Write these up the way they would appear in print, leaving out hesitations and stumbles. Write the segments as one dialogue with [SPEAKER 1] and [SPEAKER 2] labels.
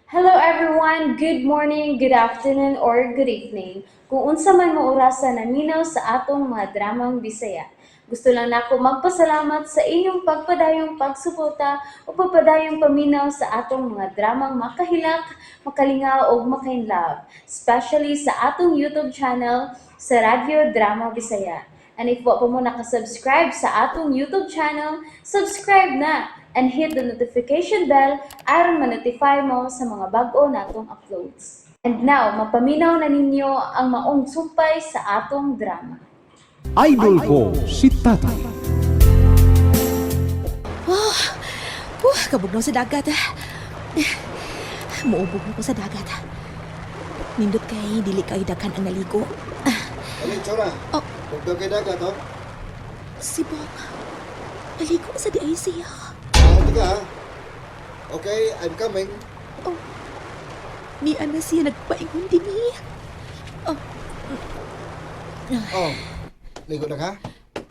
[SPEAKER 1] Hello everyone! Good morning, good afternoon, or good evening. Kung unsa man mo orasa naminaw sa atong mga dramang Bisaya. Gusto lang nako magpasalamat sa inyong pagpadayong pagsuporta o pagpadayong paminaw sa atong mga dramang makahilak, makalingaw ug makainlove, especially sa atong YouTube channel sa Radyo Drama Bisaya. And if wa pa mo nakasubscribe sa atong YouTube channel, subscribe na and hit the notification bell aron ma-notify mo sa mga bag-o natong uploads. And now, mapaminaw na ninyo ang maong sumpay sa atong drama.
[SPEAKER 2] Idol ko si Tatay.
[SPEAKER 3] Kabugnaw sa dagat. Muubog na ko sa dagat. Nindot kay dili kay daghan ang naligo.
[SPEAKER 4] Alin, Chora?
[SPEAKER 3] Oh.
[SPEAKER 4] Huwag kay dagat, oh.
[SPEAKER 3] Si Bong, naligo sa di ay siya.
[SPEAKER 4] Ah, tika, ha? Okay, I'm coming.
[SPEAKER 3] Oh, ni ana siya nagpaingon din eh.
[SPEAKER 4] Oh, ligo na ka?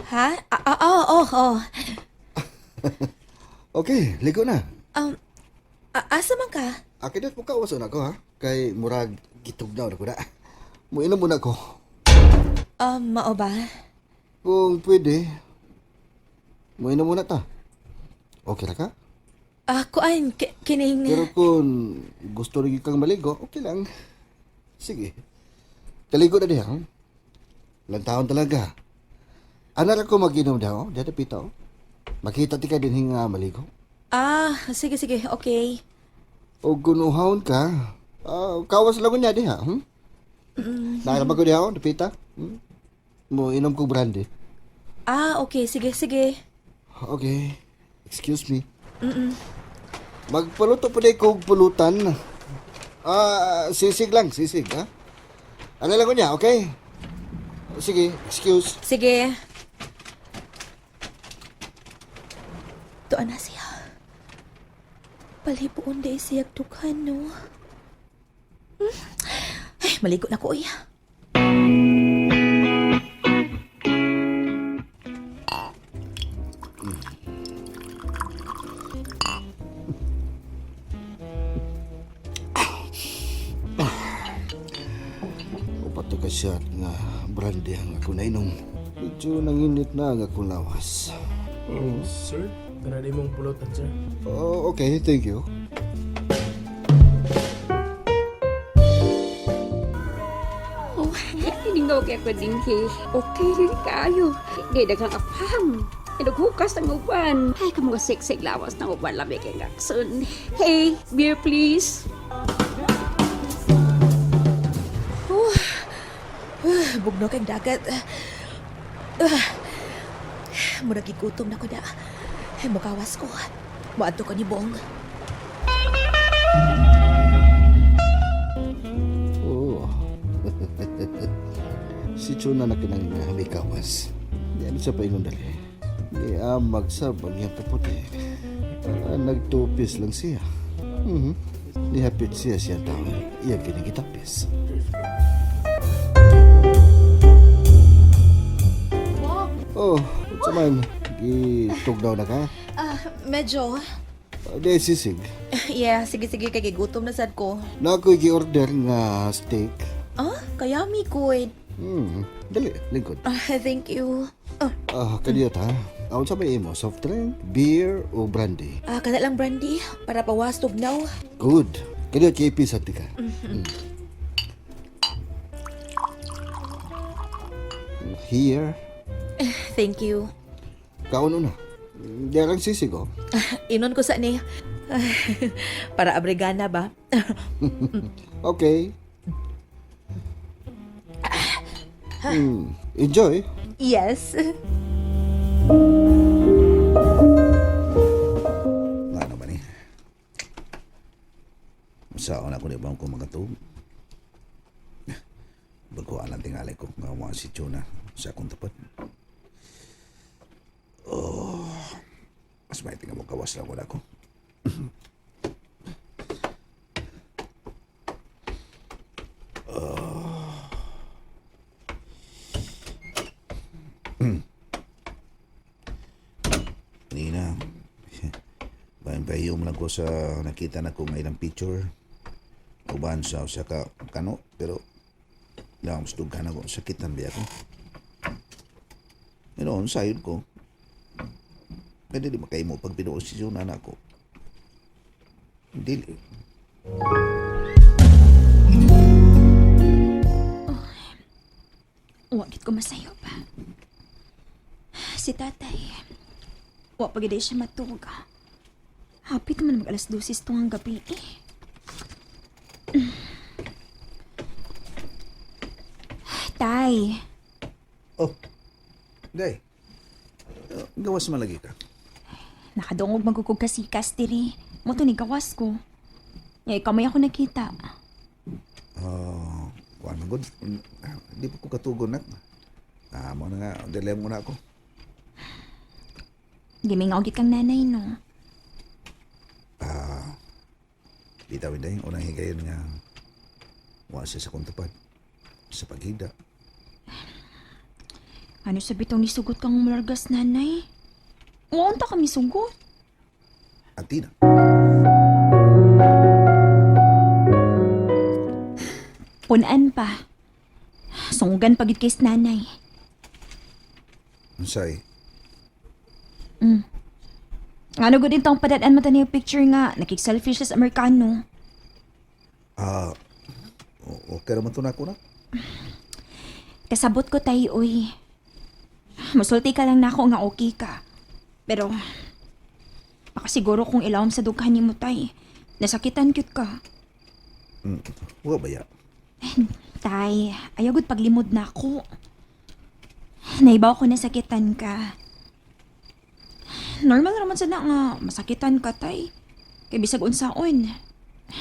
[SPEAKER 3] Ha? Ah, ah, oh, oh, oh.
[SPEAKER 4] Okay, ligo na.
[SPEAKER 3] Asa man ka?
[SPEAKER 4] Akin na mo kawaso na ko, ha? Kay murag gitugnaw na ko na. Muinom muna ko.
[SPEAKER 3] Mao ba?
[SPEAKER 4] Kung pwede, muinom muna ta. Okay ra ka?
[SPEAKER 3] Ah, kuan, kining.
[SPEAKER 4] Pero kung gusto rin kang maligo, okay lang. Sige. Kaligo na diha. Ilang taon talaga. Ana ra ko mag-inom daw, diha pita. Oh. Makita ti ka din nga maligo.
[SPEAKER 3] Ah, sige, sige, okay.
[SPEAKER 4] O gunuhaon ka, kawas lang niya diha. Hmm? Nakarama ko diha, oh, dapita. Hmm? Mo inom ko brandy.
[SPEAKER 3] Ah, okay, sige, sige.
[SPEAKER 4] Okay. Excuse me. Magpaluto po ko pulutan. Ah, sisig lang, sisig, ha? Ano lang ko niya, okay? Sige, excuse.
[SPEAKER 3] Sige. Tuan na siya. Palibuon di siya dughan, no? Ay, maligo na ko, uy.
[SPEAKER 4] Upat to ka shot nga brandy ang ako nainom. Medyo nanginit na ang akong lawas.
[SPEAKER 5] Oh, sir, tara di mong pulutan, sir.
[SPEAKER 4] Oh, okay, thank you.
[SPEAKER 6] Oh, tiningog ako dinhi. Okay rin kaayo. Di daghang afam. Naghukas ang uban. Ay, kamu nga siksik lawas ng uban labi kay ngakson. Hey, beer please.
[SPEAKER 3] Bugno kay dagat. Murag gigutom na ko da. Ay, mukawas ko. Moadto ko ni Bong.
[SPEAKER 4] Oh. Si Chuna na kinang may kawas. Di ano siya paingon dali. Di magsab ang iyang kaputi. Ah, nagtupis lang siya. Nihapit siya siyang tao. Iyang kinagitapis. Oh, unsa man? Gitugnaw na ka?
[SPEAKER 3] Ah, medyo.
[SPEAKER 4] Ah, di sisig.
[SPEAKER 3] Yeah, sige, sige, kay gigutom na sad ko.
[SPEAKER 4] Na ako'y gi-order nga steak.
[SPEAKER 3] Ah, kayami ko eh.
[SPEAKER 4] Dali, lingkod.
[SPEAKER 3] Ah, thank you. Ah,
[SPEAKER 4] Ah, kaniyot ha. Aon sa may imo, soft drink, beer o brandy?
[SPEAKER 3] Ah, kana lang brandy para pawas tugnaw.
[SPEAKER 4] Good. Kaniyot kay pisa tika. Here,
[SPEAKER 3] Thank you.
[SPEAKER 4] kaon una. Di lang sisig oh.
[SPEAKER 3] Inon ko sa ni. Para abrigana ba?
[SPEAKER 4] Okay. Enjoy.
[SPEAKER 3] Yes.
[SPEAKER 7] Nga naman eh. Saan ako ni bang ko makatug? Bago alam tingali ko nga wa si Chuna sa akong tapat. Oh, mas may tinga mo kawas lang wala ko. Nina, bayan mo lang ko sa nakita na ko nga ilang picture. Uban sa usa ka kano pero lang mas dughan ako sakitan biya ko. Pero sayod ko. Pwede di makahimo pag binuo si Juna na ako. Dili.
[SPEAKER 3] Wa gid ko masayo pa. Si tatay, wa pa gid siya matug. Hapit man mag alas 12 tungang gabi eh. Tay,
[SPEAKER 7] Oh, day. Gawas man lagi ka.
[SPEAKER 3] nakadungog magugog kasikas diri. Mo to ni gawas ko. Nya ikaw may ako nakita.
[SPEAKER 7] Oh, kuan man gud. Di pa ko katugon nak. Ah, mo na nga, dili mo na ako.
[SPEAKER 3] Gimingaw gid kang nanay no.
[SPEAKER 7] Bitaw day, unang higayon nga wa siya sa kuntupad sa paghida.
[SPEAKER 3] Ano sa bitong nisugot kang mulargas nanay? Wa unta kami sugot.
[SPEAKER 7] Atina.
[SPEAKER 3] Punan pa. Sunggan pagid kay nanay.
[SPEAKER 7] Unsay?
[SPEAKER 3] Ano gud intong padad-an man tani picture nga nakig-selfie siya sa Amerikano.
[SPEAKER 7] Ah, okay ra man to nako na.
[SPEAKER 3] Kasabot ko tay oy. Musulti ka lang nako nga okay ka. Pero baka siguro kung ilawom sa dughan nimo tay, nasakitan gyud ka.
[SPEAKER 7] Wa ba ya?
[SPEAKER 3] Tay, ayaw gud paglimod na ako. Naibaw ko nasakitan ka. Normal raman sa na nga masakitan ka, tay. Kay bisag unsaon.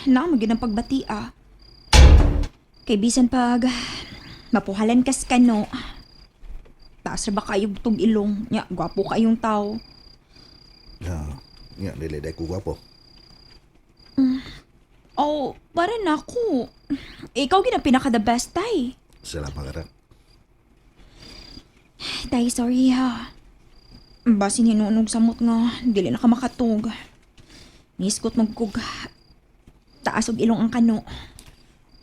[SPEAKER 3] Na magid ang pagbati ah. Kay bisan pag mapuhalan kas kano. Taas ra ba kayo tug ilong? Nya, gwapo kayong tao.
[SPEAKER 7] Ah, nga dili day ko gwapo.
[SPEAKER 3] Oh, para na ako. Ikaw gid ang pinaka the best, tay.
[SPEAKER 7] Salamat ka.
[SPEAKER 3] Tay, sorry ha. Basin hinunog samot nga, dili na ka makatug. Niskot magkug. Taas og ilong ang kano.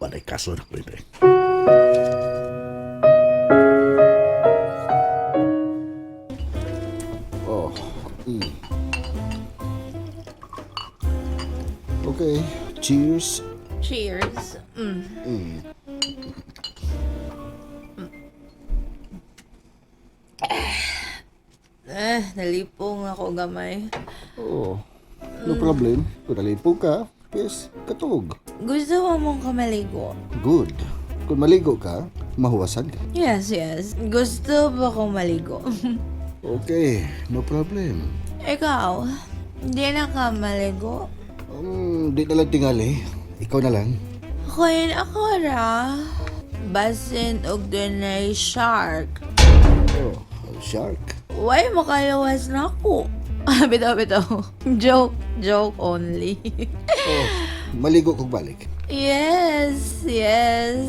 [SPEAKER 7] Walay kaso na ko day.
[SPEAKER 4] Oh. Okay, cheers.
[SPEAKER 8] Cheers. Eh, nalipong ako gamay.
[SPEAKER 4] Oh, no problem. Kung nalipo ka, yes, katog.
[SPEAKER 8] Gusto mo mong kamaligo?
[SPEAKER 4] Good. Kung maligo ka, mahuwasan ka.
[SPEAKER 8] Yes. Gusto ba kong maligo?
[SPEAKER 4] Okay, no problem.
[SPEAKER 8] Ikaw, hindi na ka maligo?
[SPEAKER 4] Di na lang tingali. Ikaw na lang.
[SPEAKER 8] Queen ako ra. Basin og dunay shark.
[SPEAKER 4] Oh, shark.
[SPEAKER 8] Why makalawas na ako? Bitaw, bitaw. Joke, joke only.
[SPEAKER 4] Oh, maligo kog balik.
[SPEAKER 8] Yes.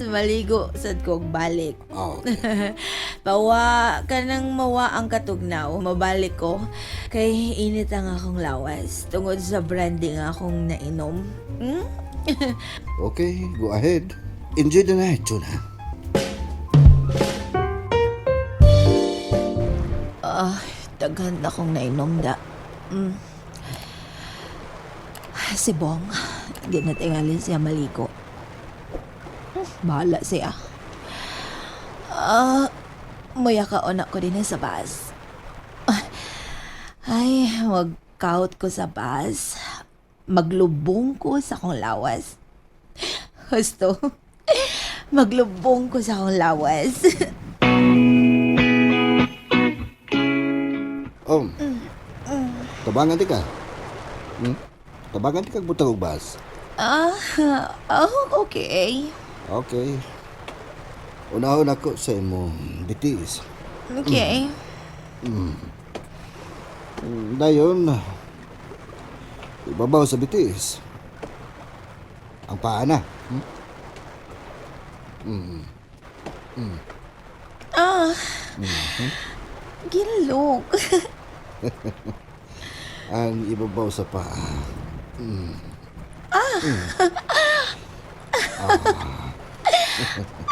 [SPEAKER 8] Maligo sad kog balik.
[SPEAKER 4] Oh, okay.
[SPEAKER 8] Pawa kanang mawa ang katugnaw, mabalik ko kay init ang akong lawas tungod sa brandy nga akong nainom. Hmm?
[SPEAKER 4] Okay, go ahead. Enjoy the night, Jonah.
[SPEAKER 8] Ah, daghan na akong nainom da. Si Bong, di na tingalin siya maligo. Bahala siya. Ah, muya ka una ko din sa bus. Ay, magkaut ko sa bus. Maglubong ko sa akong lawas. Gusto. Maglubong ko sa akong lawas.
[SPEAKER 4] Tabangan ti ka. Tabangan ti kag butang og bus.
[SPEAKER 8] Ah, oh, okay.
[SPEAKER 4] Okay. Unahon ako sa imong bitis.
[SPEAKER 8] Okay.
[SPEAKER 4] Dayon, ibabaw sa bitis. Ang paa na.
[SPEAKER 8] Ah. Gilok.
[SPEAKER 4] Ang ibabaw sa paa.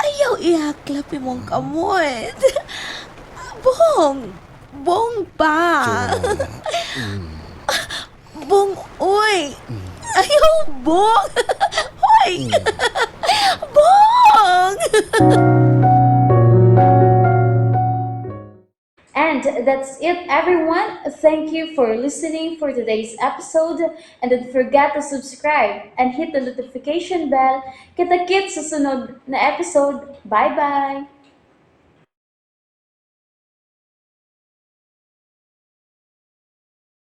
[SPEAKER 8] Ayaw ihaklap imong kamot. Bong! Bong pa! Bong, uy! Ayaw, Bong! Hoy! Bong!
[SPEAKER 1] And that's it, everyone. Thank you for listening for today's episode. And don't forget to subscribe and hit the notification bell. Kita-kits sa sunod na episode. Bye-bye!